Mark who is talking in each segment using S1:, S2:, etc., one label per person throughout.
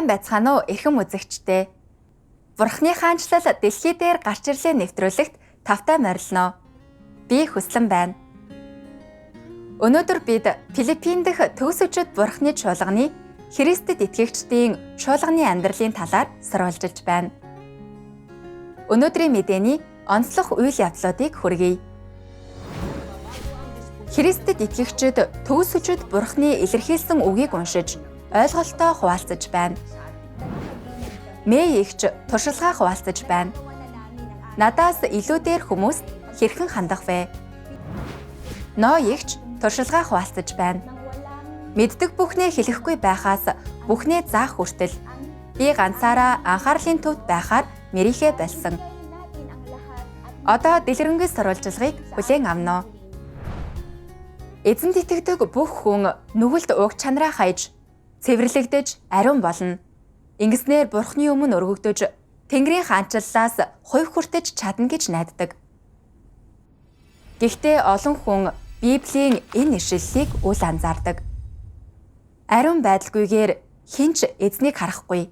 S1: Сайн байцгаана уу, эрхэм үзэгчдээ. Бурхны хаанчлал дэлхий дээр гарч ирлээ нэвтрүүлэгт тавтай морилно. Би Хүслэн байна. Өнөөдөр бид Филиппин дэх төгс өчөд Бурхны чуулганы Христэд итгэгчдийн чуулганы амьдралын талаар сурвалжилж байна. Өнөөдрийн мэдээний онцлог үйл явдлуудыг хүргэе. Христэд итгэгчид төгс өчөд Бурхны илэрхийлсэн үгийг уншиж, ойлголтоо хуваалцаж байна. Мэй эгч туршилгаа хуваалцаж байна. Надаас илүү дээр хүмүүст хэрхэн хандах вэ? Ной эгч туршилгаа хуваалцаж байна. Мэддэг бүхнээ хэлэхгүй байхаас бүхнээ заах хүртэл би ганцаараа анхаарлын төвд байхаар мэрийнхээ болсон. Одоо дэлгэрэнгүй сурвалжлагыг хүлээн авна уу? Эзэнд итгэдэг бүх хүн нүгэлд уг чанараа хаяж, цэвэрлэгдэж ариун болно. Ингэснээр Бурхны өмнө өргөгдөж, Тэнгэрийн хаанчлалаас хувь хүртэж чадна гэж найддаг. Гэхдээ олон хүн Библийн энэ ишлэлийг үл анзаардаг. Ариун байдалгүйгээр хэн ч эзнийг харахгүй.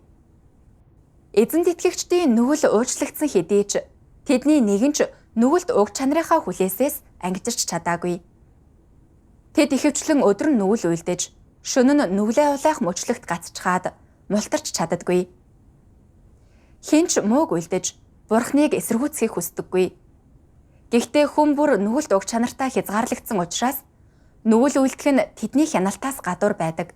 S1: Эзэнд итгэгчдийн нүгэл уучлагдсан хэдий ч тэдний нэгэн ч нүгэлд уг чанарынхаа хүлээсээс ангижирч чадаагүй. Тэд ихэвчлэн өдөр нь нүгэл үйлдэж, шөнө нь нүглээ улаах мөчлөгт гацчхаад мултарч чаддаггүй. Хэн ч мууг үйлдэж, Бурхныг эсэргүүцхийг хүсдэггүй. Гэхдээ хүн бүр нүгэлд уг чанартай хязгаарлагдсан учраас нүгэл үйлдэх нь тэдний хяналтаас гадуур байдаг.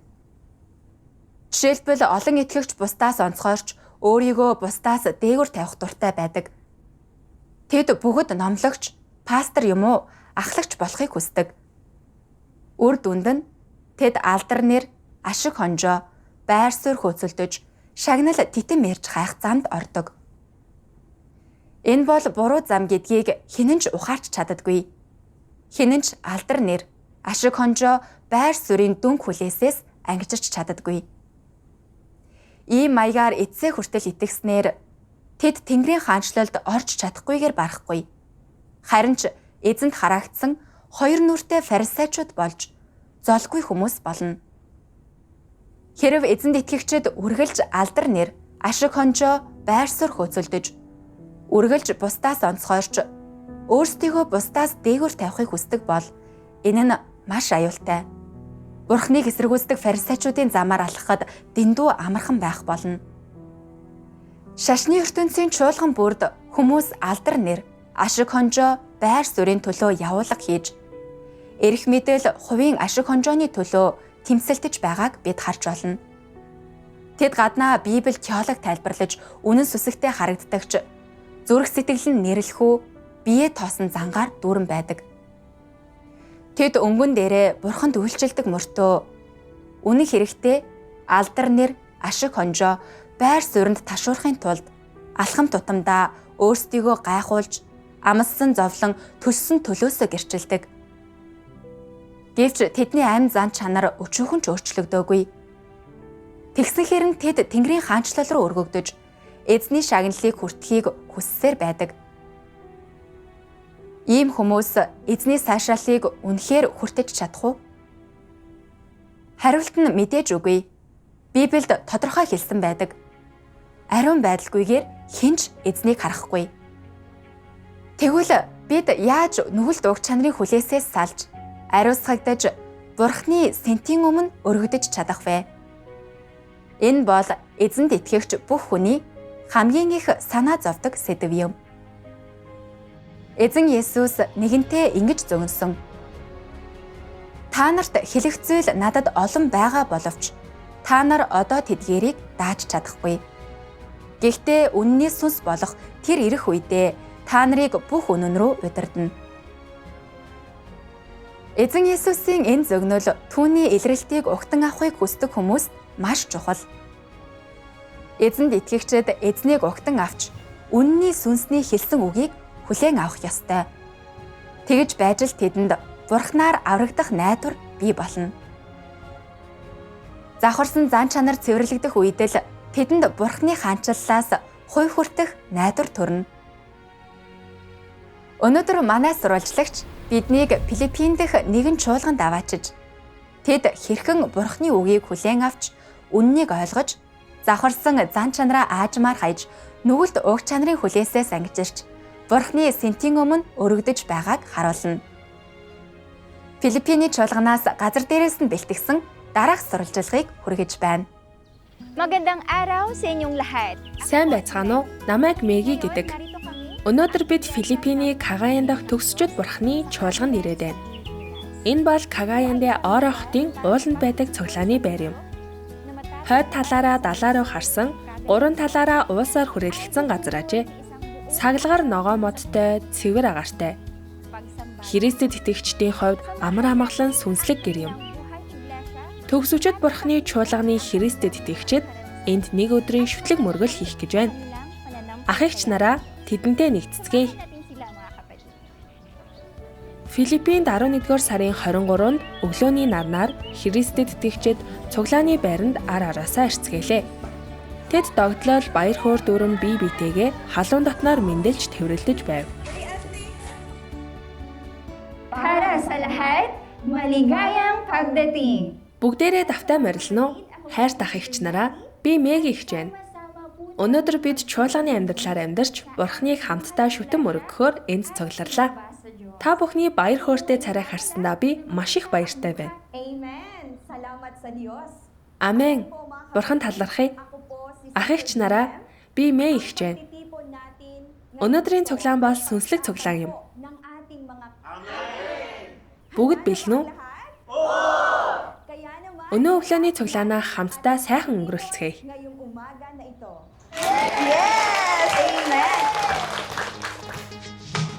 S1: Жишээлбэл, олон итгэгч бусдаас онцгойрч, өөрийгөө бусдаас дээгүүр тавих дуртай байдаг. Тэд бүгд номлогч, пастор юм уу, ахлагч болохыг хүсдэг. Үр дүнд нь тэд алдар нэр, ашиг хонжоо, байр суурь хөөцөлдөж, шагнал титэм ярьж хайх замд ордог. Энэ бол буруу зам гэдгийг хинэн ч ухаарч чаддаггүй. Хинэн ч алдар нэр, ашиг хонжоо, байр суурийн дүнг хүлээсээс ангижирч чаддаггүй. Ийм маягаар эцсээ хүртэл итгэснээр тэд Тэнгэрийн хаанчлалд орж чадахгүйгээр барахгүй. Харин ч эзэнд хараагдсан хоёр нүртэй фарисеучуд болж золгүй хүмүүс болно. Хэрв эзэнд итгэгчид үргэлж алдар нэр, ашиг хонжоо, байр суурь хөөцөлдөж, үргэлж бусдаас онцгойрч, өөрсдийгөө бусдаас дээгүүр тавихыг хүсдэг бол энэ нь маш аюултай. Бурхныг эсэргүүцдэг фарисеучудын замаар алхахад дэндүү амархан байх болно. Шашны ертөнцийн чуулган бүрд хүмүүс алдар нэр, ашиг хонжоо, байр суурийн төлөө явуулга хийж, эрх мэдэл, хувийн ашиг хонжооны төлөө тэмцэлдэж байгааг бид харж болно. Тэд гаднаа Библи теолог тайлбарлаж үнэн сүсэгтэй харагддагч зүрх сэтгэл нь нэрлэхүү, бие тоосон зангаар дүүрэн байдаг. Тэд өнгөн дээрээ бурханд үйлчилдэг мөртөө үнэн хэрэгтээ алдар нэр, ашиг хонжоо, байр сууринд ташуурахын тулд алхам тутамдаа өөрсдийгөө гайхуулж, амссан зовлон төлсөн төлөөсөө гэрчилдэг. Гэвч тэдний амь зан чанар өчүүхэн ч өөрчлөгдөөгүй. Тэгсэн хэрэн тэд Тэнгэрийн хаанчлал руу өргөгдөж, эзний шагналыг хүртэхийг хүссээр байдаг. Ийм хүмүүс эзний сайшаалыг үнэхээр хүртэж чадах уу? Хариулт нь мэдээж үгүй. Библиэд тодорхой хэлсэн байдаг. Ариун байдалгүйгээр хэн ч эзнийг харахгүй. Тэгвэл бид яаж нүгэлд уг чанарын хүлээсээс салж, ариусгагдаж, Бурхны сэнтийн өмнө өргөдөж чадах вэ? Энэ бол эзэнд итгэгч бүх хүний хамгийн их санаа зовдөг сэдэв юм. Эзэн Есүс нэгэнтээ ингэж зөгнөсөн. Та нарт хэлэх зүйл надад олон байгаа боловч та нар одоо тэдгээрийг дааж чадахгүй. Гэхдээ үнний сүнс болох тэр ирэх үедээ та нарыг бүх үнэн рүү удирдана. Эзэн Есүсийн энэ зөгнөл түүний илрэлтийг угтан авахыг хүсдэг хүмүүст маш чухал. Эзэнд итгэгчид эзнийг угтан авч үнний сүнсний хэлсэн үгийг хүлээн авах ёстой. Тэгж байж л тэдэнд Бурхнаар аврагдах найдвар бий болно. Завхарсан зан чанар цэвэрлэгдэх үед л тэдэнд Бурхны хаанчлалаас хувь хүртэх найдвар төрнө. Өнөөдөр манай сурвалжлагч биднийг Филиппин дэх нэгэн чуулганд аваачиж, тэд хэрхэн Бурхны үгийг хүлээн авч, үннийг ойлгож, Завхарсан зан чанараа аажмаар хаяж нүгэлт уг чанарын хүлээсээс ангижирч Бурхны сэнтийн өмнө өргөдөж байгааг харуулна. Филиппиний чуулганаас газар дээрээс нь бэлтгэсэн дараах сурвалжлагыг хүргэж байна.
S2: Magandang araw sa inyong lahat.
S3: Сайн байцгаана уу? Намайг Меги гэдэг. Өнөөдөр бид Филиппиний Кагаян дахь төгсчөд Бурхны чуулганд ирээд байна. Энэ бол Кагаян де Оро хотын ууланд байдаг цуглааны байр юм. Хойд талаараа далаа руу харсан, гурван талаараа уулсаар хүрээлэгдсэн газар ажээ. Саглагар ногоо модтой, цэвэр агаартай. Христэд итгэгчдийн хувьд амар амгалан сүнслэг гэр юм. Төгсөвчд Бурхны чуулганы Христэд итгэгчид энд нэг өдрийн шүтлэг мөргөл хийх гэж байна. Ах эгч нараа тэдэнтэй нэгтцгээе. Филиппинд 11-р сарын 23-нд өглөөний нарнаар Христэд итгэгчид цуглааны байранд ар араасаа ирцгээлээ. Тэд догдлол баяр хөөр дүүрэн бие биетэйгээ халуун дотноор мэндэлж тэврэлдэж байв.
S2: Para sa lahat, maligayang pagdating.
S3: Бүгдээрээ давтаа морилно уу? Хайрт ах эгч нараа, би Меги эгч байна. Өнөөдөр бид чуулганы амьдралаар амьдарч Бурхныг хамтдаа шүтэн мөргөхөөр энд цугларлаа. Та бүхний баяр хөөртэй царай харсандаа би маш их баяртай байна. Амен. Бурхан талархъя. Ах эгч нараа, би Мэ эгч байна. Өнөөдрийн цуглаан бол сүнслэг цуглаан юм. Бүгд бэлэн үү? Өнөө өглөөний цуглаанаа хамтдаа сайхан өнгөрүүлцгээе.
S2: Yes, amen.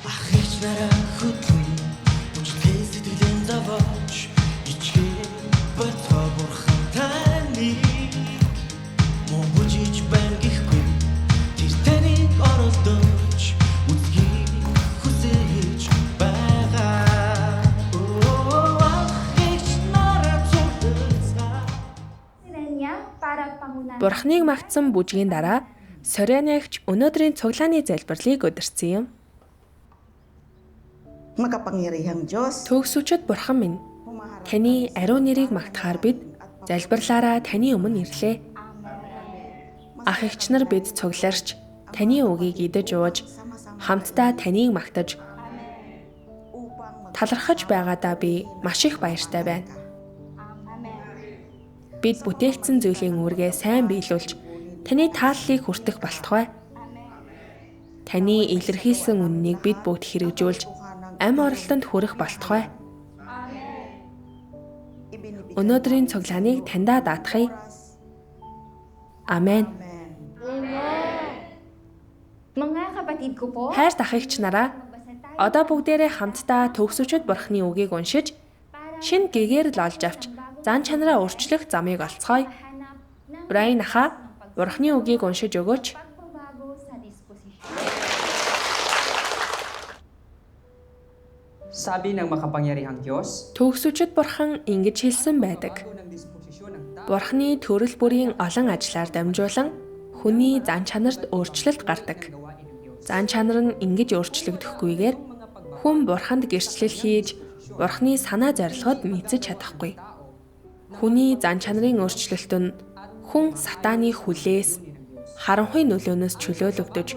S4: Ах эгч нараа хөдлөн бүжиглээ сэтгэлэн зовооч ичгээ болцоо бурхан таныг муу бүжиж байна гэхгүй тэр таныг оролдож үзхийг хүсэж байгаа. Ах эгч нараа цуглацгаа.
S3: Бурхныг магтсан бүжгийн дараа Соряны эгч өнөөдрийн цуглааны залбирлыг удирдсан юм.
S5: Makapangyarihang Diyos,
S3: Төгсөвчд Бурхан минь, таны ариун нэрийг магтахаар бид залбирлаараа таны өмнө ирлээ. Ах эгч нар бид цугларч таны үгийг идэж ууж хамтдаа таныг магтаж талархаж байгаадаа би маш их баяртай байна. Бид бүтээгдсэн зүйлийн үүргээ сайн биелүүлж таны тааллыг хүртэх болтугай. Таны илэрхийлсэн үннийг бид бүгд хэрэгжүүлж амь оролтонд хүрэх болтугай. Өнөөдрийн цуглааныг таньдаа даатгая. Амен.
S2: Mga kapatid ko po,
S3: Хайрт ах эгч нараа, одоо бүгдээрээ хамтдаа төгсөвчд Бурхны үгийг уншиж шинэ гэгэрэл олж авч зан чанараа өөрчлөх замыг олцгоё. Брайан ахаа, Бурхны үгийг уншиж өгөөч.
S2: pagbabago sa disposisyon.
S6: Sabi ng makapangyarihang Diyos,
S3: Төгсөвчд Бурхан ингэж хэлсэн байдаг.
S6: bago ng disposisyon ng tao
S3: Бурхны төрөл бүрийн олон ажлаар дамжуулан хүний зан чанарт өөрчлөлт гардаг.
S6: gawain ng Diyos.
S3: Зан чанар нь ингэж өөрчлөгдөхгүйгээр хүн Бурханд гэрчлэл хийж Бурхны санаа зорилгод нийцэж чадахгүй. Хүний зан чанарын өөрчлөлт нь хүн сатааны хүлээс, харанхуй нөлөөнөөс чөлөөлөгдөж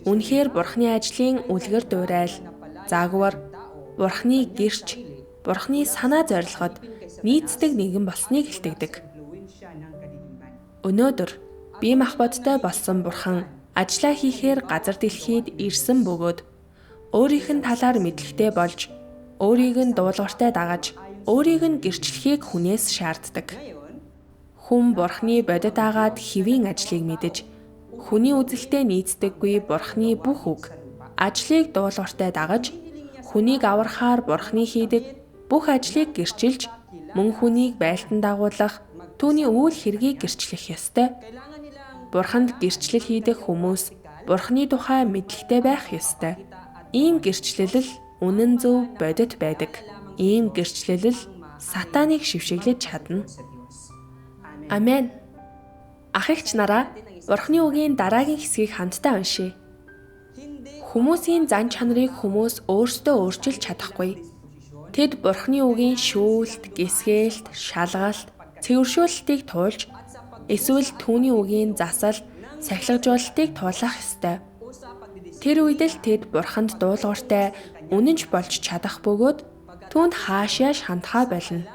S3: үнэхээр Бурхны ажлын үлгэр дуурайл, загвар, Бурхны гэрч, Бурхны санаа зорилгод нийцдэг нэгэн болсныг илтгэдэг.
S6: Impluwensya ng kadiliman.
S3: Өнөөдөр бие махбодтой болсон Бурхан ажлаа хийхээр газар дэлхийд ирсэн бөгөөд өөрийнх нь талаар мэдлэгтэй болж, өөрийг нь дуулууртай дагаж, өөрийг нь гэрчлэхийг хүнээс шаарддаг. Хүн Бурхны бодит агаад хэвийн ажлыг мэдэж, хүний үзэлтэй нийцдэггүй Бурхны бүх үг, ажлыг дуулууртай дагаж, хүнийг аврахаар Бурхны хийдэг бүх ажлыг гэрчилж, мөн хүнийг байлдан дагуулах, түүний үйл хэргийг гэрчлэх ёстой. Бурханд гэрчлэл хийдэг хүмүүс Бурхны тухай мэдлэгтэй байх ёстой. Ийм гэрчлэл л үнэн зөв бодит байдаг. Ийм гэрчлэл л сатаныг шившиглэж чадна.
S6: Sa Diyos. Amen.
S3: Амен. Ах эгч нараа, Бурхны үгийн дараагийн хэсгийг хамтдаа уншъя. Хүмүүсийн зан чанарыг хүмүүс өөрсдөө өөрчилж чадахгүй. Тэд Бурхны үгийн шүүлт, гисгээлт, шалгалт, цэвэршүүлэлтийг туулж Эсвэл түүний үгийн засал, сахилгажуулалтыг туулах ёстой. Тэр үед л тэд Бурханд дуулууртай үнэнч болж чадах бөгөөд түүнд хааш яаш хандхаа болно.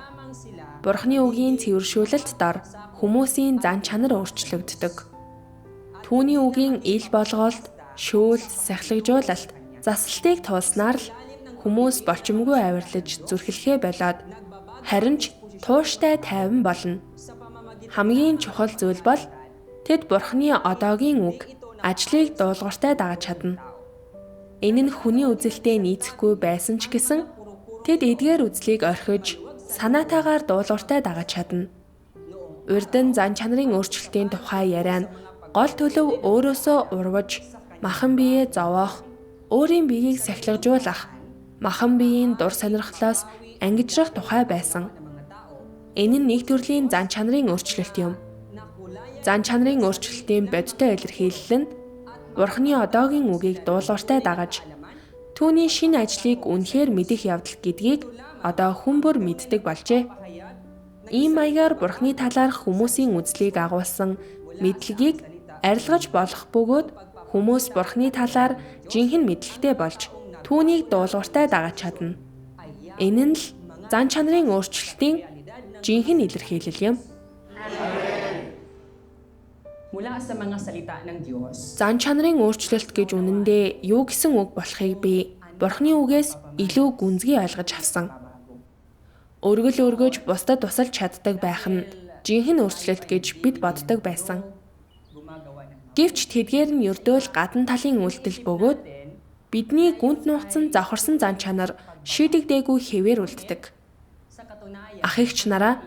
S3: Бурхны үгийн цэвэршүүлэлт дор хүмүүсийн зан чанар өөрчлөгддөг. Түүний үгийн ил болгоолт, шөөл, сахилгажуулалт, засалтыг туулснаар л хүмүүс болчимгүй авирлаж зүрхлэхээ болоод харин ч тууштай тайван болно. Хамгийн чухал зүйл бол тэд Бурхны одоогийн үг ажлыг дуулууртай дагаж чадна. Энэ нь хүний үзэлтэй нийцэхгүй байсан ч гэсэн тэд эдгээр үзлийг орхиж санаатайгаар дуулууртай дагаж чадна. Урд нь зан чанарын өөрчлөлтийн тухай яриа нь гол төлөв өөрөөсөө урваж, махан биеэ зовоох, өөрийн биеийг сахилгажуулах, махан биеийн дур сонирхлоос ангижрах тухай байсан. Энэ нь нэг төрлийн зан чанарын өөрчлөлт юм. Зан чанарын өөрчлөлтийн бодиттой илэрхийлэл нь Бурхны одоогийн үгийг дуулууртай дагаж түүний шинэ ажлыг үнэхээр мэдэх явдал гэдгийг одоо хүн бүр мэддэг болжээ. Ийм маягаар Бурхны талаарх хүмүүсийн үзлийг агуулсан мэдлэгийг арилгаж болох бөгөөд хүмүүс Бурхны талаар жинхэнэ мэдлэгтэй болж түүнийг дуулууртай дагаж чадна. Энэ нь л зан чанарын өөрчлөлтийн жинхэнэ илэрхийлэл юм.
S6: Mula sa mga salita ng Diyos,
S3: Зан чанарын өөрчлөлт гэж үнэндээ юу гэсэн үг болохыг би Бурхны үгээс илүү гүнзгий ойлгож авсан. Өргөл өргөж бусдад тусалж чаддаг байх нь жинхэнэ өөрчлөлт гэж бид боддог байсан. Гэвч тэдгээр нь ердөө л гадна талын үйлдэл бөгөөд бидний гүнт нуугдсан завхарсан зан чанар шийдэгдээгүй хэвээр үлддэг. Ах эгч нараа,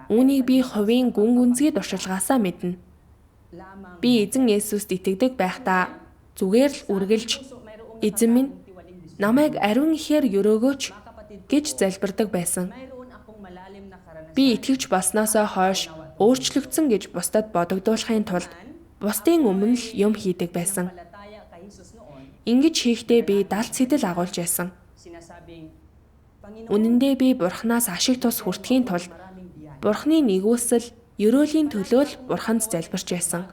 S3: үүнийг би хувийн гүн гүнзгий туршилгаасаа мэднэ. Би эзэн Есүст итгэдэг байхдаа зүгээр л үргэлж эзэн минь намайг ариун ихээр өрөөгөөч гэж залбирдаг байсан. Би итгэвч болсноосоо хойш өөрчлөгдсөн гэж бусдад бодогдуулахын тулд бусдын өмнө л юм хийдэг байсан. Ингэж хийхдээ би далд сэтэл агуулж байсан. Үнэндээ би Бурханаас ашиг тус хүртэхийн тулд Бурханы нэгүсэл ерөөлийн төлөө л Бурханд залбирч байсан.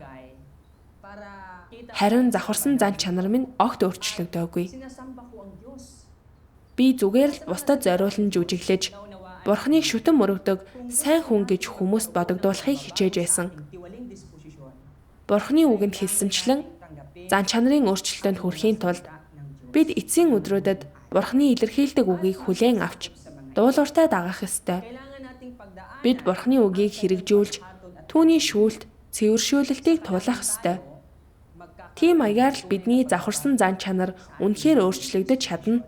S3: Харин завхарсан зан чанар минь огт өөрчлөгдөөгүй. Би зүгээр л бусдад зориулан жүжиглэж Бурханыг шүтэн мөрөгдөг сайн хүн гэж хүмүүст бодогдуулахыг хичээж байсан. Бурханы үгэнд хэлсэнчлэн зан чанарын өөрчлөлтөнд хүрэхийн тулд бид эцсийн өдрүүдэд Бурханы илэрхийлдэг үгийг хүлээн авч дуулууртай дагах ёстой. Бид Бурханы үгийг хэрэгжүүлж түүний шүүлт, цэвэршүүлэлтийг туулах ёстой. Тийм маягаар л бидний завхарсан зан чанар үнэхээр өөрчлөгдөж чадна.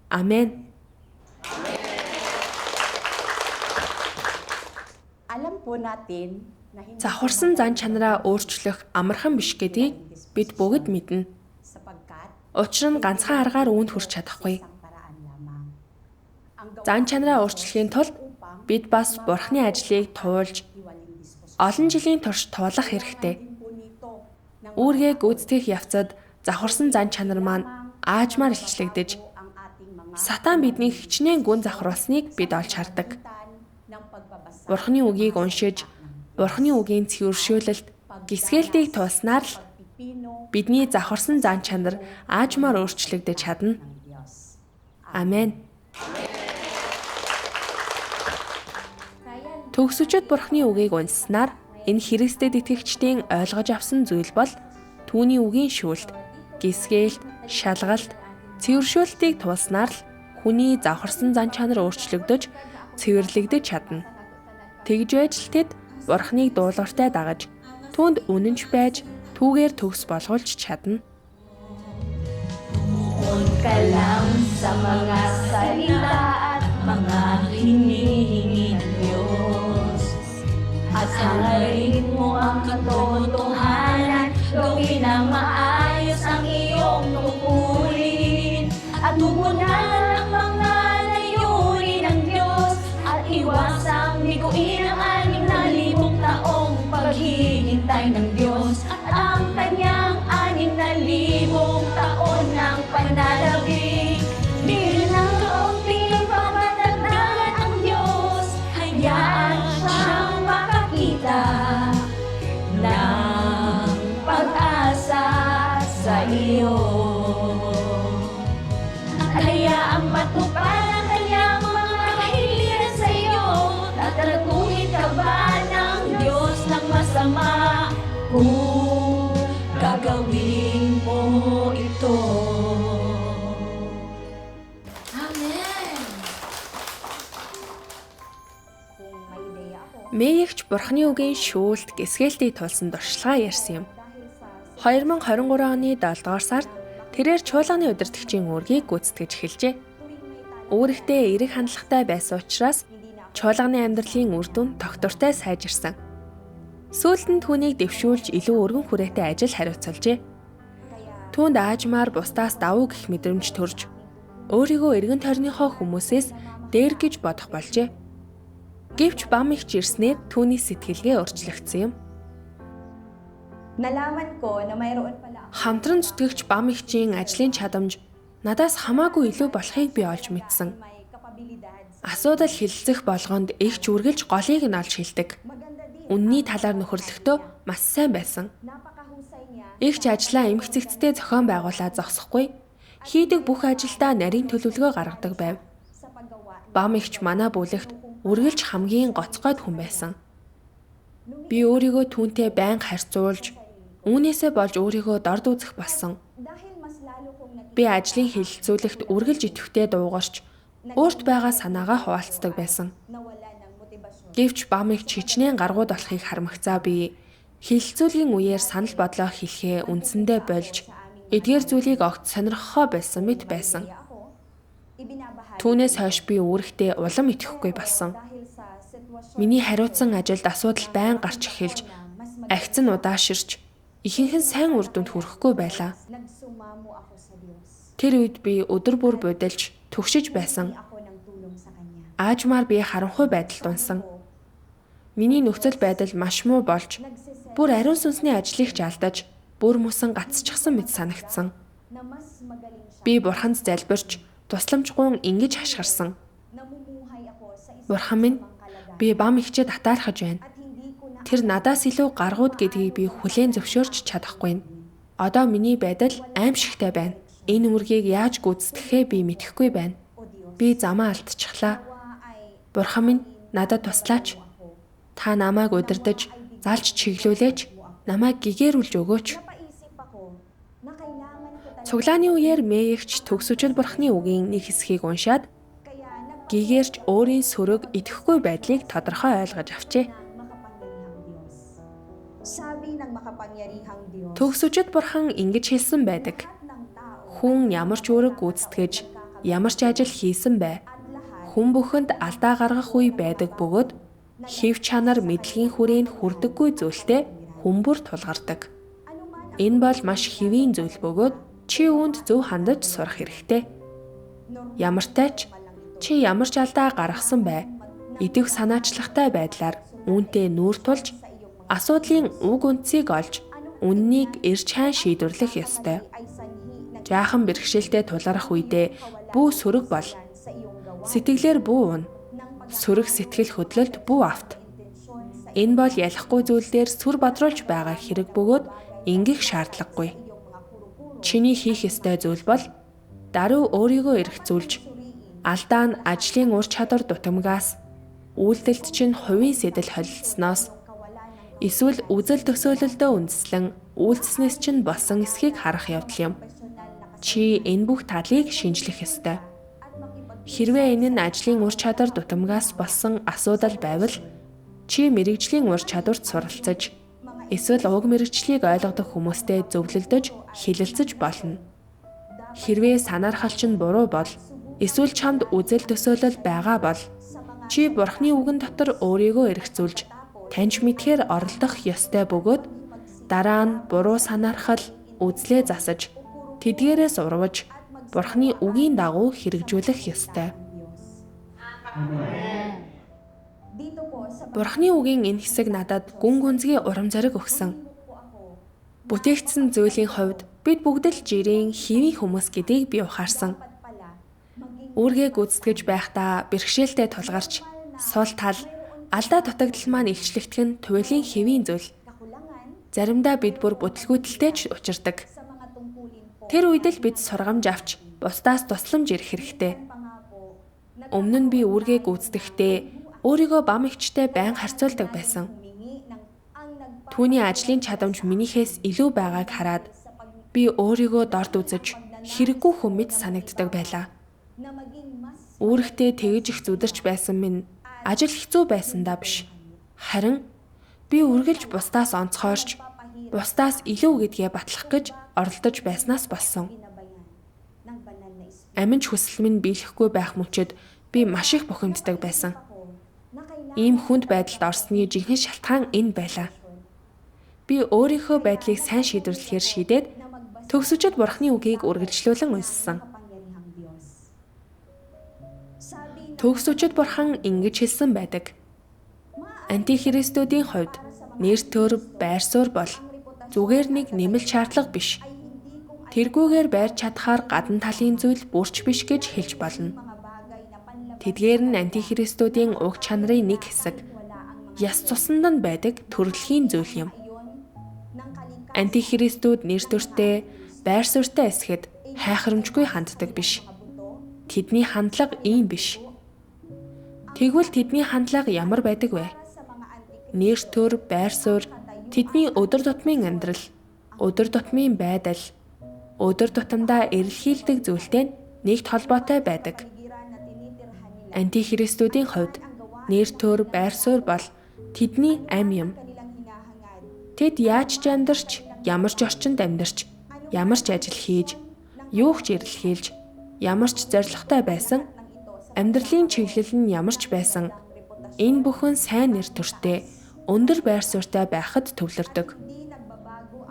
S3: Амен.
S5: Alam po natin na hindi
S3: Завхарсан зан чанараа өөрчлөх амархан биш гэдгийг бид бүгд мэднэ.
S5: sapagkat
S3: Учир нь ганцхан аргаар үүнд хүрч чадахгүй.
S5: isang paraan lamang. Ang
S3: Зан чанараа өөрчлөхийн тулд бид бас Бурхны ажлыг туулж
S5: tiwaling disposisyon
S3: олон жилийн турш туулах хэрэгтэй.
S5: din po nito ng
S3: Үүргээ гүйцэтгэх явцад завхарсан зан чанар маань аажмаар илчлэгдэж
S5: ang ating mga
S3: сатан бидний хичнээн гүн завхруулсныг бид олж хардаг.
S5: ng pagbabasa
S3: Бурхны үгийг уншиж, Бурхны үгийн цэвэршүүлэлт, гисгэлтийг туулснаар л
S5: pipino
S3: бидний завхарсан зан чанар аажмаар өөрчлөгдөж чадна.
S5: ng Diyos.
S3: Амен. Төгсөчд Бурхны үгийг уншсанаар энэ Христэд итгэгчдийн ойлгож авсан зүйл бол түүний үгийн шүүлт, гисгэлт, шалгалт, цэвэршүүлтийг туулснаар л хүний завхарсан зан чанар өөрчлөгдөж, цэвэрлэгдэж чадна. Тэгж байж л тэд Бурхныг дуулууртай дагаж, түүнд үнэнч байж, түүгээр төгс болгуулж чадна.
S7: Tumuon ka lang sa mga salita at mga hinihingi ng Diyos. At hangarin mo ang katotohanan, gawin ang maayos ang iyong tungkulin. At tugunan ang mga layunin ng Diyos at iwasang biguin ang 6,000 taong paghihintay ng Diyos at ang kanyang 6,000 taon ng panalabik. Bilang kaunting pamatagdagan ang Diyos, hayaan siyang makakita.
S3: Мэйгч Бурхны үгийн шүүлт гисгэлтийг тулсан дуршилгаа ярьсан юм. 2023 оны 7 дугаар сард тэрээр чуулганы удирдагчийн үүргийг гүйцэтгэж эхэлжээ. Үүрэгтээ эерэг хандлагатай байсан учраас чуулганы амьдралын үр дүн тогтвортой сайжирсан. Сүүлд нь түүнийг дэвшүүлж илүү өргөн хүрээтэй ажил хариуцуулжээ. Түүнд аажмаар бусдаас давуу гэх мэдрэмж төрж өөрийгөө эргэн тойрныхоо хүмүүсээс дээр гэж бодох болжээ. Гэвч бам ихч ирснээр түүний сэтгэлгээ өөрчлөгдсөн юм. Хамтран зүтгэгч бам ихчийн ажлын чадамж надаас хамаагүй илүү болохыг би олж мэдсэн. Асуудал хэлэлцэх болгонд эгч үргэлж голыг нь олж хэлдэг. Үнний талаар нөхөрлөхдөө маш сайн байсан. Эгч ажлаа эмх цэгцтэй зохион байгуулаад зогсохгүй хийдэг бүх ажилдаа нарийн төлөвлөгөө гаргадаг байв. Бам эгч манай бүлэгт үргэлж хамгийн гоцгойд хүн байсан. Би өөрийгөө түүнтэй байнга харьцуулж, үүнээсээ болж өөрийгөө дорд үзэх болсон. Би ажлын хэлэлцүүлэгт үргэлж идэвхтэй дуугарч, өөрт байгаа санаагаа хуваалцдаг байсан. Гэвч бам эгч хичнээн гаргууд болохыг харамгацаа би хэлэлцүүлгийн үеэр санал бодлоо хэлэхээ үндсэндээ болж, эдгээр зүйлийг огт сонирхохоо болсон мэт байсан. Түүнээс хойш би үүрэгтээ улам итгэхгүй болсон. Миний хариуцсан ажилд асуудал байн гарч эхэлж, агц нь удааширч, ихэнх нь сайн үр дүнд хүрэхгүй байлаа. Тэр үед би өдөр бүр будилж, түгшиж байсан. Аажмаар би харанхуй байдалд унсан. Миний нөхцөл байдал маш муу болж, бүр ариун сүнсний ажлыг ч алдаж, бүр мөсөн гацчихсан мэт санагдсан. Би бурханд залбирч, тусламжгүй ингэж хашгирсан. Бурхан минь, би бам ихчэд атаархаж байна. Тэр надаас илүү гаргууд гэдгийг би хүлээн зөвшөөрч чадахгүй. Одоо миний байдал аимшигтай байна. Энэ үүргийг яаж гүйцэтгэхээ би мэдэхгүй байна. Би замаа алдчихлаа. Бурхан минь, надад туслаач. Та намайг удирдах, залж чиглүүлээч, намайг гэгээрүүлж өгөөч. Цуглааны үеэр Мэйгч төгсөжил бурхны үгийн нэг хэсгийг уншаад гэгээрч өөрийн сөрөг идэхгүй байдлыг тодорхой ойлгож авчээ. Төгсөжид бурхан ингэж хэлсэн байдаг. Хүн ямар ч үүрэг гүйцэтгэж, ямар ч ажил хийсэн бай. Хүн бүхэнд алдаа гаргах үе байдаг бөгөөд хэв чанар мэдлэгийн хүрээнд хүрдэггүй зүйлтэй хүн бүр тулгардаг. Энэ бол маш хэвийн зүйл бөгөөд чи үүнд зөв хандаж сурах хэрэгтэй. Ямартай ч чи ямар ч алдаа гаргасан бай. Идэвх санаачлагтай байдлаар үүнтэй нүүр тулж асуудлын уг үндсийг олж үннийг эрч хайн шийдвэрлэх ёстой. Жаахан бэрхшээлтэй тулгарах үедээ бүү сөрөг бол. Сэтгэлээр бүү ун. Сөрөг сэтгэл хөдлөлт бүү авт. Энэ бол ялахгүй зүйл дээр сүр бодруулж байгаа хэрэг бөгөөд ингэх шаардлагагүй. Чиний хийх ёстой зүйл бол даруй өөрийгөө эргцүүлж алдаа нь ажлын ур чадвар дутамгаас, үйлдэлт чинь хувийн сэтэл холилдсоноос эсвэл үзэл төсөөлөлдөө үндэслэн үйлдснээс чинь болсон эсхийг харах явдал юм. Чи энэ бүх талыг шинжлэх ёстой. Хэрвээ энэ нь ажлын ур чадвар дутамгаас болсон асуудал байвал чи мэргэжлийн ур чадварт суралцаж эсвэл уг мэргэжлийг ойлгодог хүмүүстэй зөвлөлдөж хэлэлцэж болно. Хэрвээ санаархал чинь буруу бол эсвэл чамд үзэл төсөөлөл байгаа бол чи Бурхны үгэн дотор өөрийгөө эргцүүлж таньж мэдхээр оролдох ёстой бөгөөд дараа нь буруу санаархал үзлээ засаж тэдгээрээс урваж Бурхны үгийн дагуу хэрэгжүүлэх ёстой. Бурхны үгийн энэ хэсэг надад гүн гүнзгий урам зориг өгсөн. Бүтээгдсэн зүйлийн хувьд бид бүгд л жирийн хэвийн хүмүүс гэдгийг би ухаарсан. Үүргээ гүйцэтгэж байхдаа бэрхшээлтэй тулгарч сул тал алдаа дутагдал маань илчлэгдэх нь туйлын хэвийн зүйл. Заримдаа бид бүр бүтлгүүтэлтэй ч учирдаг. Тэр үед л бид сургамж авч бусдаас тусламж ирэх хэрэгтэй. Өмнө нь би үүргээ гүйцэтгэхдээ өөрийгөө бам эгчтэй байн харьцуулдаг байсан. Түүний ажлын чадамж минийхээс илүү байгааг хараад би өөрийгөө дорд үзэж хэрэггүй хүн мэт санагддаг байлаа. Үүрэгтээ тэгж их зүдэрч байсан минь ажил хэцүү байсандаа биш. Харин би үргэлж бусдаас онцгойрч, бусдаас илүү гэдгээ батлах гэж оролдож байснаас болсон. Амин ч хүсэл минь биелэхгүй байх мөчөд би маш их бухимддаг байсан. Ийм хүнд байдалд орсны жинхэнэ шалтгаан энэ байлаа. Би өөрийнхөө байдлыг сайн шийдвэрлэхээр шийдээд төгсөчд Бурхны үгийг үргэлжлүүлэн уншсан. Төгсөчд Бурхан ингэж хэлсэн байдаг. Антихристүүдийн хувьд нэр төр, байр суурь бол зүгээр нэг нэмэлт шаардлага биш. Тэргүүгээр байрч чадхаар гадна талын зүйл бүрч биш гэж хэлж болно. Тэдгээр нь антихристүүдийн уг чанарын нэг хэсэг. Яс цусанд нь байдаг төрөлхийн зүйл юм. Антихристүүд нэр төртэй, байр суурьтай эсэхэд хайхрамжгүй ханддаг биш. Тэдний хандлага ийм биш. Тэгвэл тэдний хандлага ямар байдаг вэ? Нэр төр, байр суурь тэдний өдөр тутмын амьдрал, өдөр тутмын байдал, өдөр тутамдаа эрэлхийлдэг зүйлтэй нэгт холбоотой байдаг. Антихристүүдийн хувьд нэр төр, байр суурь бол тэдний ам юм. Тэд яаж ч амьдарч, ямар ч орчинд амьдарч, ямар ч ажил хийж, юу ч эрэлхийлж, ямар ч зорилготой байсан, амьдралын чиглэл нь ямар ч байсан, энэ бүхэн сайн нэр төртэй, өндөр байр суурьтай байхад төвлөрдөг.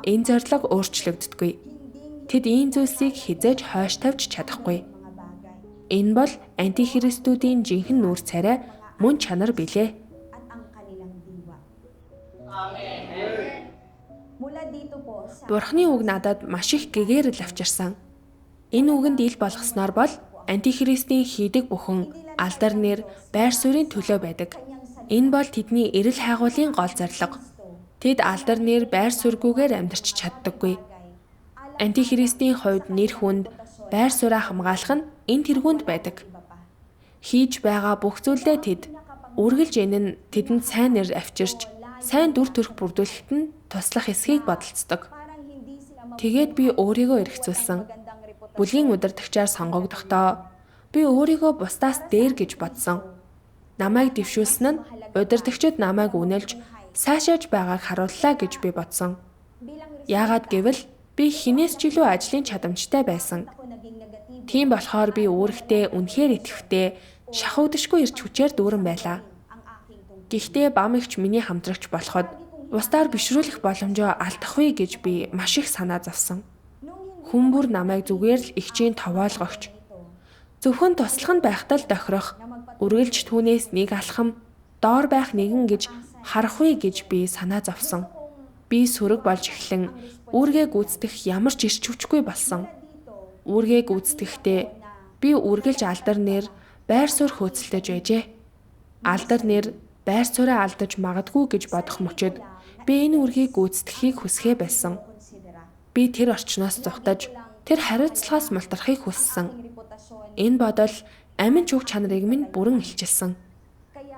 S3: Энэ зорилго өөрчлөгддөггүй. Тэд ийм зүйлсийг хизээж хойш тавьж чадахгүй. Энэ бол антихристүүдийн жинхэнэ нүүр царай мөн чанар билээ. Бурхны үг надад маш их гэгээрэл авчирсан. Энэ үгэнд ил болгосноор бол антихристийн хийдэг бүхэн алдар нэр, байр суурийн төлөө байдаг. Энэ бол тэдний эрэл хайгуулын гол зорилго. Тэд алдар нэр, байр суурьгүйгээр амьдарч чаддаггүй. Антихристийн хувьд нэр хүнд, байр сууриа хамгаалах нь энэ тэргуунд байдаг. Хийж байгаа бүх зүйлдээ тэд үргэлж энэ нь тэдэнд сайн нэр авчирч, сайн дүр төрх бүрдүүлэхэд нь туслах эсхийг бодолцдог. Тэгээд би өөрийгөө эргцүүлсэн. Бүлгийн удирдагчаар сонгогдохдоо би өөрийгөө бусдаас дээр гэж бодсон. Намайг дэвшүүлсэн нь удирдагчид намайг үнэлж сайшааж байгааг харууллаа гэж би бодсон. Яагаад гэвэл би хинээс ч илүү ажлын чадамжтай байсан. Тийм болохоор би үүрэгтээ үнэхээр идэвхтэй, шахагдашгүй ирч хүчээр дүүрэн байлаа. Гэхдээ бам эгч миний хамтрагч болоход бусдаар бишрүүлэх боломжоо алдахгүй гэж би маш их санаа зовсон. Хүн бүр намайг зүгээр л эгчийн товоолгогч, зөвхөн туслах нь байхдаа л тохирох, үргэлж түүнээс нэг алхам доор байх нэгэн гэж харахгүй гэж би санаа зовсон. Би сөрөг болж эхлэн үүргээ гүйцэтгэх ямар ч эрч хүчгүй болсон. Үүргээ гүйцэтгэхдээ би үргэлж алдар нэр, байр суурь хөөцөлдөж байжээ. Алдар нэр, байр сууриа алдаж магадгүй гэж бодох мөчөд би энэ үүргийг гүйцэтгэхийг хүсхээ байсан. Би тэр орчноос зугтаж, тэр хариуцлагаас мултрахыг хүссэн. Энэ бодол амин ч уг чанарыг минь бүрэн илчилсэн.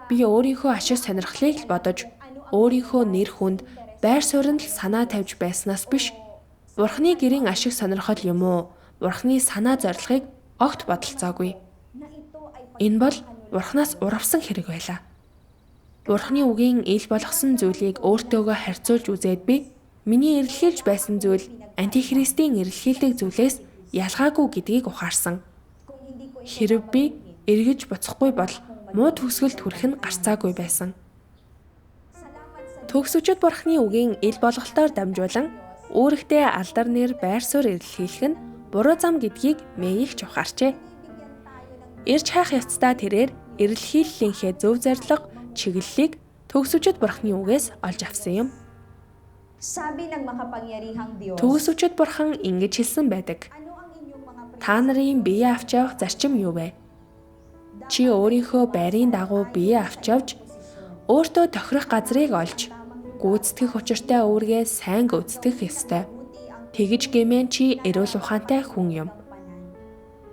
S3: Би өөрийнхөө ашиг сонирхлыг л бодож, өөрийнхөө нэр хүнд, байр сууринд л санаа тавьж байснаас биш, Бурхны гэрийн ашиг сонирхол юм уу, Бурхны санаа зорилгыг огт бодолцоогүй. Энэ бол Бурханаас уравсан хэрэг байлаа. Бурхны үгийн ил болгосон зүйлийг өөртөөгөө харьцуулж үзээд би миний эрэлхийлж байсан зүйл антихристийн эрэлхийлдэг зүйлээс ялгаагүй гэдгийг ухаарсан. Хэрв би эргэж буцахгүй бол муу төгсгөлд хүрэх нь гарцаагүй байсан. Төгсөчд Бурхны үгийн ил болголтоор дамжуулан үүрэгтээ алдар нэр, байр суурь эрэлхийлэх нь буруу зам гэдгийг Мэйгч ухаарчээ. Ирж хайх явцдаа тэрээр эрэлхийллийнхээ зөв зорилго, чиглэлийг төгсөчд Бурхны үгээс олж авсан юм. Төгсөчд Бурхан ингэж хэлсэн байдаг. Та нарын бие авч явах зарчим юу вэ? Чи өөрийнхөө байрын дагуу бие авч явж, өөртөө тохирох газрыг олж, гүйцэтгэх учиртай үүргээ сайн гүйцэтгэх ёстой. Тэгж гэмээн чи эрүүл ухаантай хүн юм.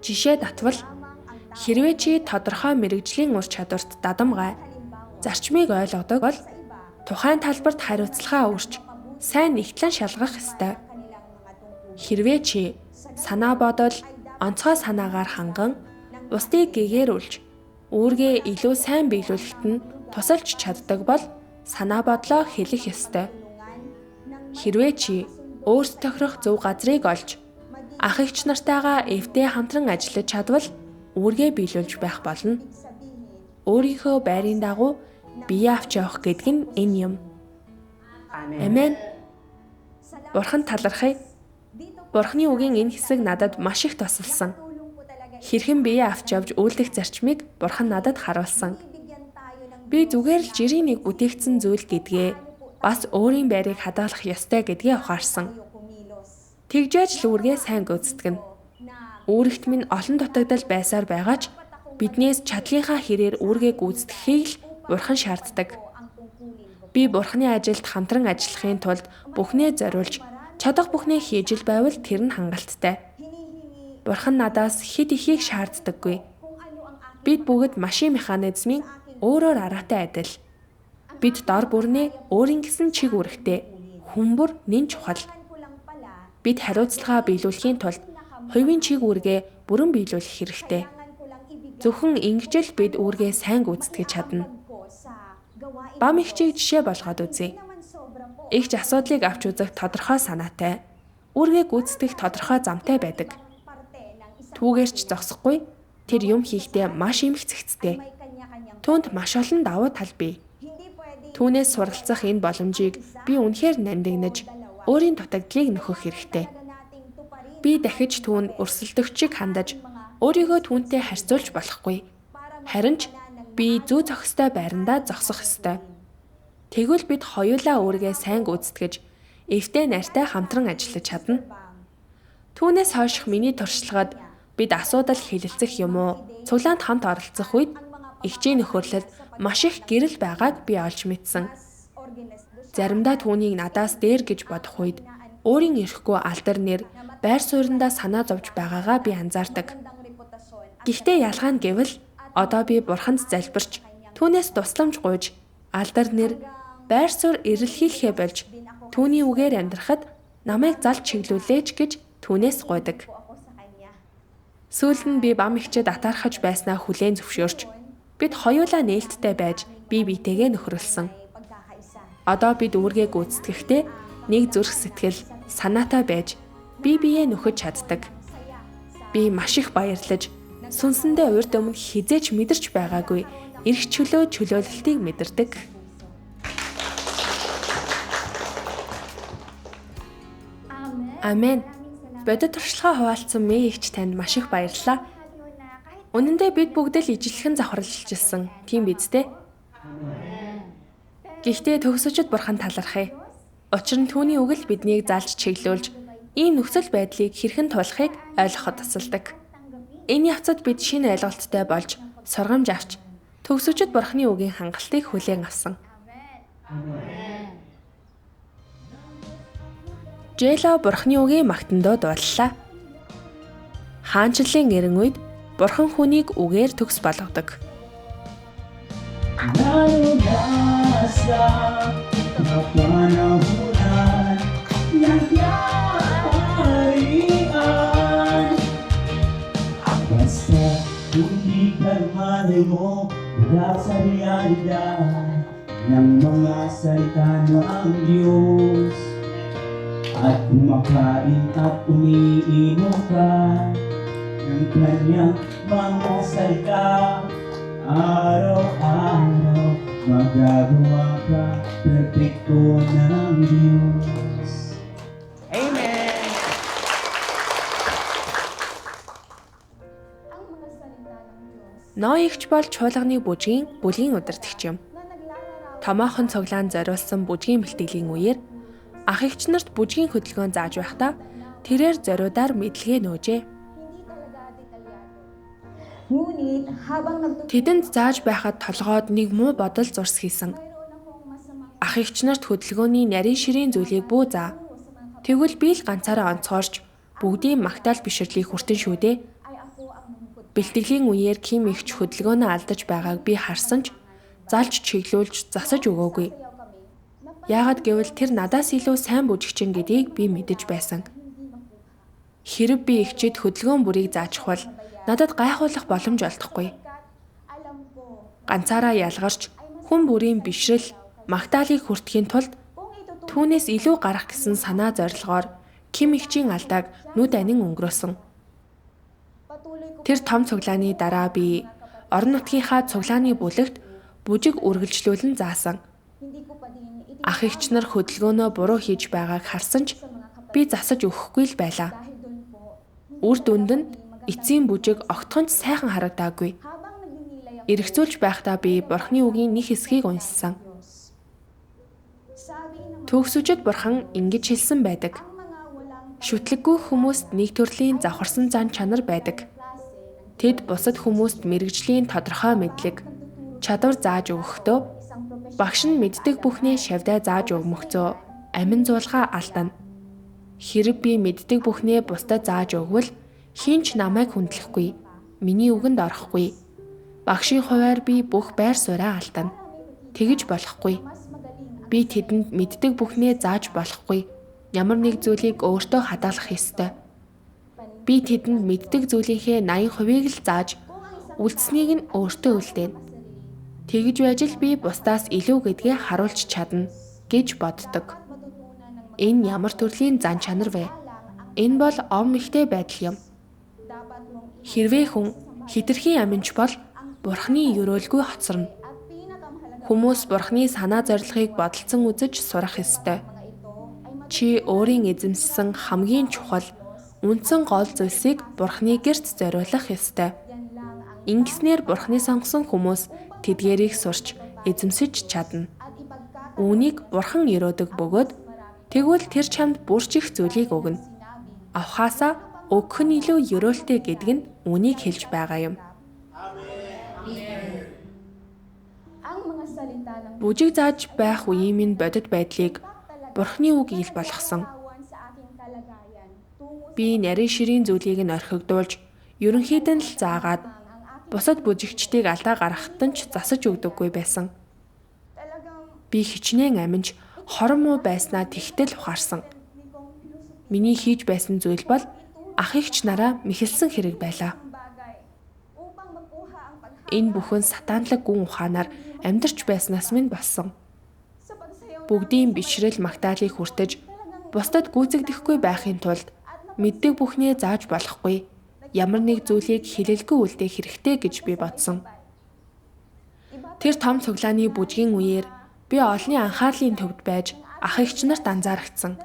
S3: Жишээ татвал хэрвээ чи тодорхой мэргэжлийн ур чадварт дадамгай, зарчмыг ойлгодог бол тухайн талбарт хариуцлагаа үүрч, сайн нэгтлэн шалгах ёстой. Хэрвээ чи санаа бодол, онцгой санаагаар ханган, бусдыг гэгээрүүлж, үүргээ илүү сайн биелүүлэхэд нь тусалж чаддаг бол санаа бодлоо хэлэх ёстой. Хэрвээ чи өөрт тохирох зөв газрыг олж ах эгч нартайгаа эвтэй хамтран ажиллаж чадвал үүргээ биелүүлж байх болно. Өөрийнхөө байрын дагуу бие авч явах гэдэг нь энэ юм. Амен. Бурхан талархъя. Бурханы үгийн энэ хэсэг надад маш их тусалсан. Хэрхэн бие авч явж үйлдэх зарчмыг Бурхан надад харуулсан. Би зүгээр л жирийн нэг бүтээгдсэн зүйл гэдгээ бас өөрийн байрыг хадгалах ёстой гэдгээ ухаарсан. Тэгжээж л үүргээ сайн гүйцэтгэнэ. Үүрэгт минь олон дутагдал байсаар байгаа ч биднээс чадлынхаа хэрээр үүргээ гүйцэтгэхийг л Бурхан шаарддаг. Би Бурханы ажилд хамтран ажиллахын тулд бүхнээ зориулж чадах бүхнээ хийж л байвал тэр нь хангалттай. Бурхан надаас хэд ихийг шаарддаггүй. Бид бүгд машин механизмын өөрөөр араатай адил. Бид дор бүрнээ өөрийн гэсэн чиг үүрэгтэй хүн бүр нэн чухал. Бид хариуцлагаа биелүүлэхийн тулд хувийн чиг үүргээ бүрэн биелүүлэх хэрэгтэй. Зөвхөн ингэж л бид үүргээ сайн гүйцэтгэж чадна. Бам эгчийг жишээ болгоод үзье. Эгч асуудлыг авч үзэх тодорхой санаатай, үүргээ гүйцэтгэх тодорхой замтай байдаг. Түүгээрч зогсохгүй тэр юм хийхдээ маш эмх зэгцтэй. Түүнд маш олон давуу тал бий. Түүнээс суралцах энэ боломжийг би үнэхээр нандинаж өөрийн дутагдлыг нөхөх хэрэгтэй. Би дахиж түүнд өрсөлдөгчийг хандаж өөрийгөө түүнтэй харьцуулж болохгүй. Харин ч би зүү зохистой байрандаа зогсох ёстой. Тэгвэл бид хоёулаа үүргээ сайн гүйцэтгэж эвтэй нартай хамтран ажиллаж чадна. Түүнээс хойших миний туршлагад бид асуудал хэлэлцэх юм уу, цуглаанд хамт оролцох үед эгчийн нөхөрлөлд маш их гэрэл байгааг би олж мэдсэн. Заримдаа түүнийг надаас дээр гэж бодох үед өөрийн эрхгүй алдар нэр байр сууриндаа санаа зовж байгаагаа би анзаардаг. Гэхдээ ялгаа нь гэвэл одоо би бурханд залбирч түүнээс тусламж гуйж алдар нэр байр суурь эрэлхийлэхээ болж түүний үгээр амьдрахад намайг залж чиглүүлээч гэж түүнээс гуйдаг. Сүүлд нь би бам эгчэд атаархаж байснаа хүлээн зөвшөөрч бид хоёулаа нээлттэй байж бие биетэйгээ нөхөрлөсөн. Одоо бид үүргээ гүйцэтгэхдээ нэг зүрх сэтгэл санаатай байж бие биеэ нөхөж чаддаг. Би маш их баярлаж сүнсэндээ урд өмнө хизээч мэдэрч байгаагүй эрх чөлөө чөлөөлөлтийг мэдэрдэг. Амен. Бодит туршлагаа хуваалцсан Мэй эгч танд маш их баярлалаа. Үнэн дээр бид бүгд л ижилхэн завхарлжилсэн. Тийм биз дээ? Гэхдээ төгсөчд бурхан талархъя. Учир нь түүний үг л биднийг залж чиглүүлж ийм нөхцөл байдлыг хэрхэн туулахыг ойлгоход тусалдаг. Энэ явцад бид шинэ ойлголттой болж сургамж авч төгсөчд бурханы үгийн хангалтыг хүлээн авсан. Жэла бурханы үгийн магтандуу дууллаа. Хаанчлалын эрен үед бурхан хүнийг үгээр төгс болгодог.
S4: Lalo na sa kapanahunan ng kaharian. Basta hindi ka lumalayo mula sa realidad ng mga salita ng Diyos. At kumakain at umiinom ka ng kanyang mga salita. Araw-araw magagawa ka perpekto ng Diyos.
S6: Amen!
S3: Ноёгч бол чуулганы бүжгийн бүлгийн удирдагч юм. Томоохон цуглаанд зориулсан бүжгийн бэлтгэлийн үеэр ах эгч нарт бүжгийн хөдөлгөөн зааж байхдаа тэрээр зориудаар мэдлэгээ нөөжээ.
S2: Ngunit habang nagtuturo
S3: Тэдэнд зааж байхад толгойд нэг муу бодол зурс хийсэн. Ах эгч нарт хөдөлгөөний нарийн ширийн зүйлийг бүү заа. Тэгвэл би л ганцаараа онцгойрч бүгдийн магтаал бишрлийг хүртэн шүү дээ. Бэлтгэлийн үеэр Ким эгч хөдөлгөөнөө алдаж байгааг би харсан ч залж чиглүүлж засаж өгөөгүй. Яагаад гэвэл тэр надаас илүү сайн бүжигчин гэдгийг би мэдэж байсан. Хэрв би эгчид хөдөлгөөн бүрийг заачихвал надад гайхуулах боломж олдохгүй. Ганцаараа ялгарч хүн бүрийн бишрэл, Магтаалыг хүртэхийн тулд түүнээс илүү гарах гэсэн санаа зорилгоор Ким эгчийн алдааг нүд анин өнгөрөөсөн. Тэр том цуглааны дараа би орон нутгийнхаа цуглааны бүлэгт бүжиг үргэлжлүүлэн заасан. Ах эгч нар хөдөлгөөнөө буруу хийж байгааг харсан ч би засаж өгөхгүй л байлаа. Үр дүнд нь эцсийн бүжиг огтхон ч сайхан харагдаагүй. Эргэцүүлж байхдаа би Бурхны үгийн нэг хэсгийг уншсан. Төгсөжид Бурхан ингэж хэлсэн байдаг. Шүтлэггүй хүмүүст нэг төрлийн завхарсан зан чанар байдаг. Тэд бусад хүмүүст мэргэжлийн тодорхой мэдлэг, чадвар зааж өгөхдөө багш нь мэддэг бүхнээ шавьдаа зааж өгмөгцөө амин зуулгаа алдана. Хэрэг би мэддэг бүхнээ бусдад зааж өгвөл хэн ч намайг хүндлэхгүй, миний үгэнд орохгүй. Багшийн хувиар би бүх байр сууриа алдана. Тэгэж болохгүй. Би тэдэнд мэддэг бүхнээ зааж болохгүй. Ямар нэг зүйлийг өөртөө хадгалах ёстой. Би тэдэнд мэддэг зүйлийнхээ 80%-ийг л зааж үлдсэнийг нь өөртөө үлдээнэ. Тэгж байж л би бусдаас илүү гэдгээ харуулж чадна гэж боддог. Энэ ямар төрлийн зан чанар вэ? Энэ бол ом ихтэй байдал юм. Хэрвээ хүн хэтэрхий аминч бол Бурхны ерөөлгүй хоцорно. Хүмүүс Бурхны санаа зорилгыг бодолцон үзэж сурах ёстой. Чи өөрийн эзэмссэн хамгийн чухал үндсэн гол зүйлсийг Бурхны гэрт зориулах ёстой. Ингэснээр Бурхны сонгосон хүмүүс тэдгээрийг сурч эзэмсэж чадна. Үүнийг Бурхан ерөөдөг бөгөөд тэгвэл тэр чамд бүрч их зүйлийг өгнө. Авахаасаа өгөх нь илүү ерөөлтэй гэдэг нь үүнийг хэлж байгаа юм. Бүжиг зааж байх үеийн минь бодит байдлыг Бурхны үг ил болгосон. Би нарийн ширийн зүйлийг нь орхигдуулж, ерөнхийд нь л заагаад бусад бүжигчдийг алдаа гаргахад нь ч засаж өгдөггүй байсан. Би хичнээн аминч хорон муу байснаа тэгтэл ухаарсан. Миний хийж байсан зүйл бол ах эгч нараа мэхэлсэн хэрэг байлаа. Энэ бүхэн сатанлаг гүн ухаанаар амьдарч байснаас минь болсон. Бүгдийн бишрэл магтаалыг хүртэж бусдад гүйцэгдэхгүй байхын тулд мэддэг бүхнээ зааж болохгүй. Ямар нэг зүйлийг хэлэлгүй үлдээх хэрэгтэй гэж би бодсон. Тэр том цуглааны бүжгийн үеэр би олонний анхаарлын төвд байж ах эгч нарт анзаарагдсан.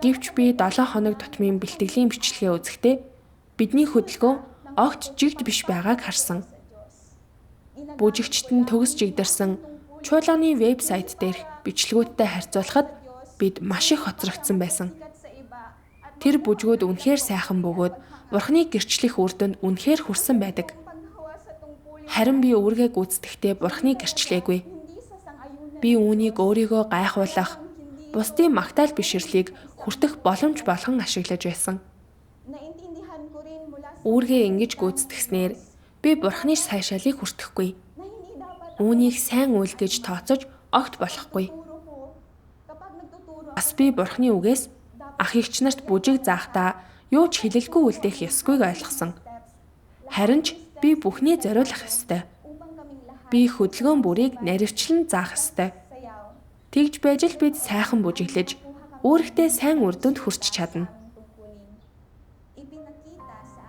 S3: Гэвч би 7 хоног тутмын бэлтгэлийн бичлэгээ үзэхдээ бидний хөдөлгөөн огт жигд биш байгааг харсан. Бүжигчд нь төгс жигдэрсэн чуулганы вебсайт дээрх бичлэгүүдтэй харьцуулахад бид маш их хоцрогдсон байсан. Тэр бүжгүүд үнэхээр сайхан бөгөөд Бурхны гэрчлэх үр дүнд үнэхээр хүрсэн байдаг. Харин би үүргээ гүйцэтгэхдээ Бурхныг гэрчлээгүй. Би үүнийг өөрийгөө гайхуулах, бусдын магтаал бишрлийг хүртэх боломж болгон ашиглаж байсан. Үүргээ ингэж гүйцэтгснээр би Бурхны сайшаалыг хүртэхгүй. Үүнийг сайн үйл гэж тооцож огт болохгүй. Бас би Бурхны үгээс ах эгч нарт бүжиг заахдаа юу ч хэлэлгүй үлдээх ёсгүйг ойлгосон. Харин ч би бүхний зориулах ёстой. Би хөдөлгөөн бүрийг наривчлан заах ёстой. Тэгж байж л бид сайхан бүжиглэж үүрэгтээ сайн үр дүнд хүрч чадна.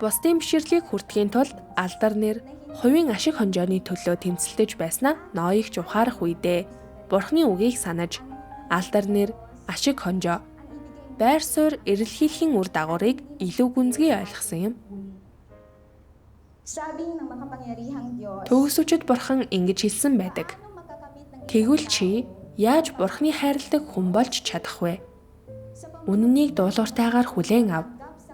S3: Бусдын бишрлийг хүртэхийн тулд алдар нэр, хувийн ашиг хонжооны төлөө тэмцэлдэж байснаа ноёгч ухаарах үедээ Бурхны үгийг санаж алдар нэр, ашиг хонжоо, байр суурь эрэлхийлэхийн үр дагаврыг илүү гүнзгий ойлгосон юм. Төгсөчд Бурхан ингэж хэлсэн байдаг. Тэгвэл чи яаж Бурханы хайрладаг хүн болж чадах вэ? Үнэнийг дуулууртайгаар хүлээн ав.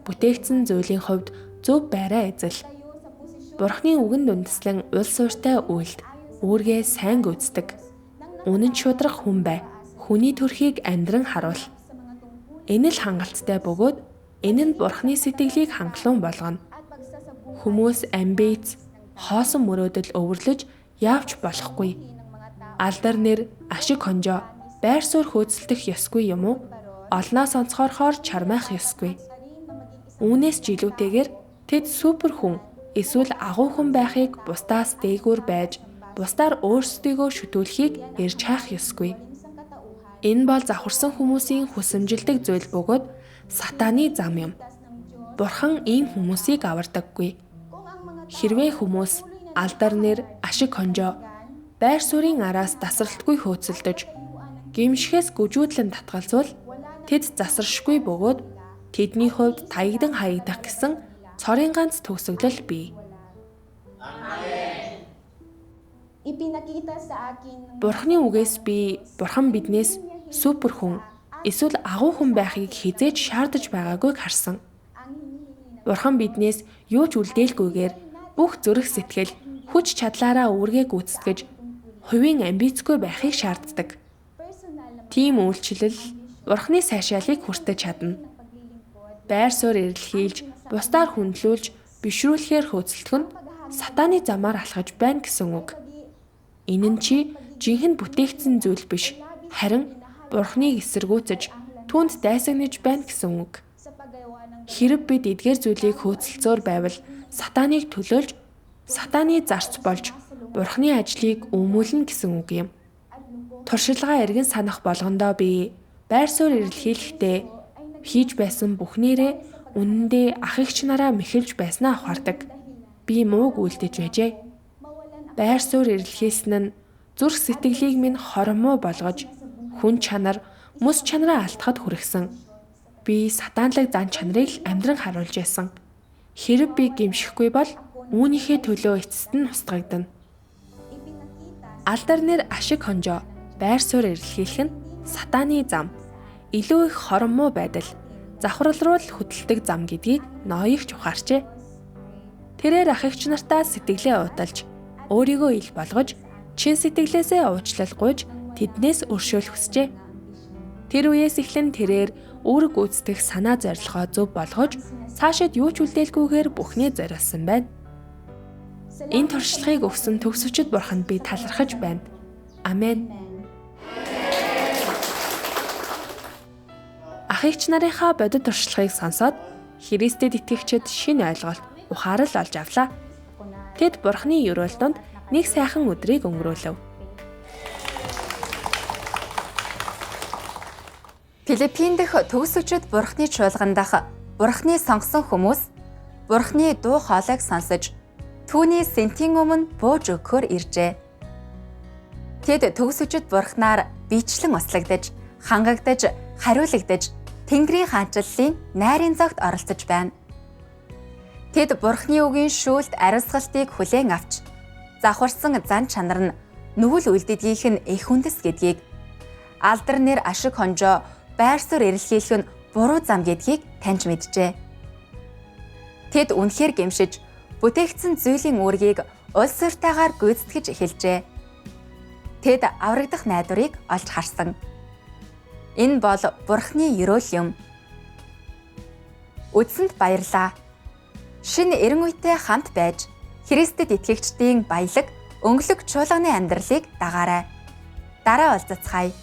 S3: Бүтээгдсэн зүйлийн хувьд зөв байраа эзэл. Бурханы үгэнд үндэслэн улс суурьтай үйлд үүргээ сайн гүйцэтгэг. Үнэн шударга хүн бай. Хүний төрхийг амьдран харуул. Энэ л хангалттай бөгөөд энэ нь Бурханы сэтгэлийг хангалуун болгоно. Хүмүүс амбиц, хоосон мөрөөдөл өвөрлөж явж болохгүй. Алдар нэр, ашиг хонжоо, байр суурь хөөцөлдөх ёсгүй юм уу? Олноос онцгойрхоор чармайх ёсгүй. Үүнээс ч илүүтэйгээр тэд супер хүн эсвэл агуу хүн байхыг бусдаас дээгүүр байж бусдаар өөрсдийгөө шүтүүлэхийг эрж хайх ёсгүй. Энэ бол завхарсан хүмүүсийн хүсэмжилдэг зүйл бөгөөд сатааны зам юм. Бурхан ийм хүмүүсийг авардаггүй. Хэрвээ хүмүүс алдар нэр, ашиг хонжоо, байр суурийн араас тасралтгүй хөөцөлдөж, гэмшихээс гүжүүдлэн татгалзвал тэд засаршгүй бөгөөд тэдний хувьд таягдан хаягдах гэсэн цорын ганц төгсгөл бий. Бурхны үгээс би Бурхан биднээс супер хүн эсвэл агуу хүн байхыг хэзээ ч шаардаж байгаагүйг харсан. Бурхан биднээс юу ч үлдээлгүйгээр бүх зүрх сэтгэл, хүч чадлаараа үүргээ гүйцэтгэж хувийн амбицгүй байхыг шаарддаг. Тийм үйлчлэл Бурханы сайшаалыг хүртэж чадна. Байр суурь эрэлхийлж, бусдаар хүндлүүлж, бишрүүлэхээр хөөцөлдөх нь сатааны замаар алхаж байна гэсэн үг. Энэ нь чи жинхэнэ бүтээгдсэн зүйл биш, харин Бурханыг эсэргүүцэж, түүнд дайсагнаж байна гэсэн үг. Хэрэг бид эдгээр зүйлийг хөөцөлцөөр байвал сатаныг төлөөлж, сатаны зарц болж Бурханы ажлыг өмүүлнэ гэсэн үг юм. Туршилгаа эргэн санах болгондоо би байр суурь эрэлхийлэхдээ хийж байсан бүхнээрээ үнэндээ ах эгч нараа мэхэлж байснаа ухаардаг. Би мууг үлдэж байжээ. Байр суурь эрэлхийлсэн нь зүрх сэтгэлийг минь хоромуу болгож хүн чанар, мэс чанараа алдахад хүргэсэн. Би сатанлаг зан чанарыг л амьдран харуулж байсан. Хэрэг би гэмшихгүй бол үүнийхээ төлөө эцэст нь устгагдана. Алдар нэр ашиг хонжоо, байр суурь эрэлхийлэх нь сатааны зам, илүү их хороммуу байдал, завхрал руу л хөдөлдөг зам гэдгийг ноёгч ухаарчээ. Тэрээр ах эгч нартаа сэтгэлээ уудалж, өөрийгөө ил болгож, чин сэтгэлээсээ уучлал гуйж тэднээс өршөөл хүсжээ. Тэр үеэс эхлэн тэрээр үүрэг гүйцэтгэх санаа зорилгоо зөв болгож, цаашид юу ч үлдээлгүйгээр бүхнээ зориулсан байна. Энэ туршлагыг өгсөн төгс хүчит Бурханд би талархаж байна. Амен. Ах эгч нарынхаа бодит туршлагыг сонсоод Христэд итгэгчид шинэ ойлголт, ухаарал олж авлаа. Тэд Бурханы ерөөл донд нэг сайхан өдрийг өнгөрөөлөв.
S1: Филиппин дэх төгс хүчит Бурханы чуулган дах Бурханы сонгосон хүмүүс Бурханы дуу хоолойг сонсож түүний сэнтийн өмнө бууж өгөхөөр иржээ. Тэд төгс хүчит Бурханаар бичлэн услагдаж, хангагдаж, хариулагдаж Тэнгэрийн хаанчлалын найрын зогт оролцож байна. Тэд Бурхны үгийн шүүлт ариусгалтыг хүлээн авч завхарсан зан чанар нь нүгэл үлддгийнх нь эх үндэс гэдгийг, алдар нэр ашиг хонжоо байр суурь эрэлхийлэх нь буруу зам гэдгийг таньж мэджээ. Тэд үнэхээр гэмшиж бүтээгдсэн зүйлийн үүргийг улс суурьтайгаар гүйцэтгэж эхэлжээ. Тэд аврагдах найдварыг олж харсан. Энэ бол Бурхны ерөөл юм. Үзсэнд баярлалаа. Шинэ эрен үетэй хамт байж Христэд итгэгчдийн баялаг, өнгөлөг чуулганы амьдралыг дагаарай. Дараа уулзацгаая.